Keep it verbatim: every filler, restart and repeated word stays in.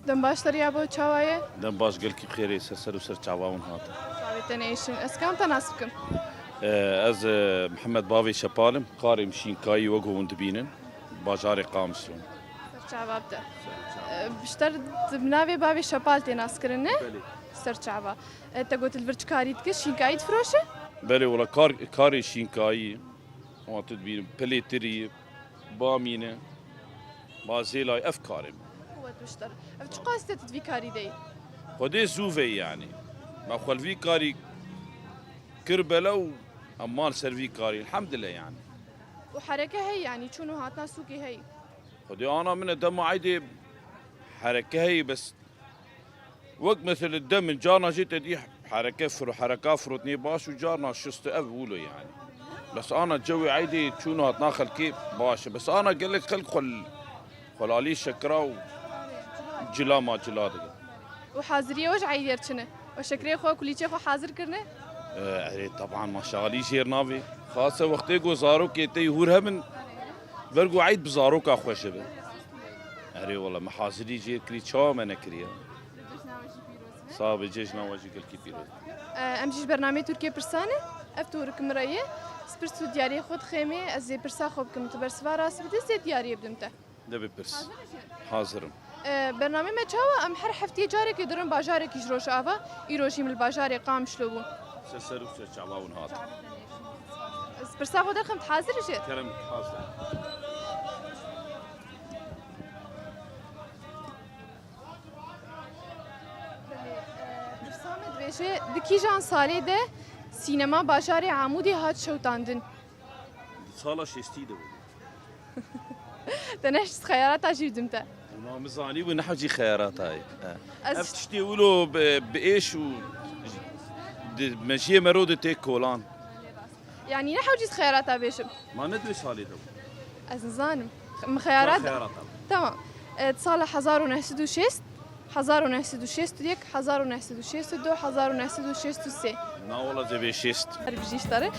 Dem baş te riyabo, çawa ye? Dem baş, gelkî xêrê, ser ser û ser çava hûn hatin. Çavê te nêşin. Ez kam te nas bikim? Ee, ez e, Mihemed Bavê Şepal im, karê şînkayî wek hûn dibînin, bajarê Qamişlo. Ser çava bide. Ee, Ji te re bi navê Bavê Şepal tê naskirin, ne? Belê. Ser çava. Ee, te got li vir çi karî dike, şînkayî difiroşe? Belê wala, kar, karê şînkayî, wan tu dibînin, pilêtirî, bamîne, bazêlay, ev karê min. Qewet wiştir. Ev çiqas te tu di vî karî de yî? Xwedê zû veyî yanî. Me xwe li vî karî kir bela û em man ser vî karî. Elhamdulillah yanî. Û hereke heye yanî, çûn û hatina sûkê heye? Xwedê ana min e, dema eydê hereke heye, bes wek mesela demin carna jê te dî hereke firo, hereka firotnê baş û carna şist ev wilo yanî. Bes ana cewê eydê çûn û hatina xelkê baş e. Bes ana gelek xelk xwe l-, xwe li alî şekira û cila ma cila dikin. Û haziriyê we ji eydê re çi ne? We şekrê xwe, kulîçê xwe hazir kirine? Ee, erê, teban ma şalî jêr navê. Xase wextê ku zarokê te yî hûr hebin, ber ku eyd bi zaroka xwe jî be. Erê wala, me hazirî jêr kirî, çawa me nekiriye? Sax be, cejna we jî gelkî pîroz. Ee, em jî ji bernameyê Tirkiye pirsa ne. Ev torik min re ye. Ez pirs û diyariyê xwe dixêmê, ez ê pirsa xwe bikim, tu bersiva rast bidî, ez ê diyariyê bidim te. Nebe pirs. Hazir im. Ee, bernamê me çawa? Em her heftiyê carekê dirin bajarekî ji Rojava. Îro jî min li bajarê Qamişlo bû. Ser ser û ser çava hûn hat. Ez pirsa xwe derxim, tu hazir î jê? Kerem, hazir. Belê, e, pirsa me dibêje, di kîjan salê de sînema bajarê Amûdê hat şewitandin? Di sala şêstî de bû. Te nehewcî xeyarata jî bidim te. Û na min zanî bû nehewcî xeyarata ye. He. Ez Ev tiştê wilo bi, bi êş û di mejiyê me ro de tê kolan. Yanî nehewcî xeyarata bêjim. Ma ne di wê salê de bû? Ez nizanim. Min xeyarat. Xeyarata. Tamam. E, di sala hezar û neh sed û şêst, hezar û neh sed û şêst û yek, hezar û neh sed û şêst û du, hezar û neh sed û şêst û sê. Na wala, ez ê bê şêst. Her bijî ji te re.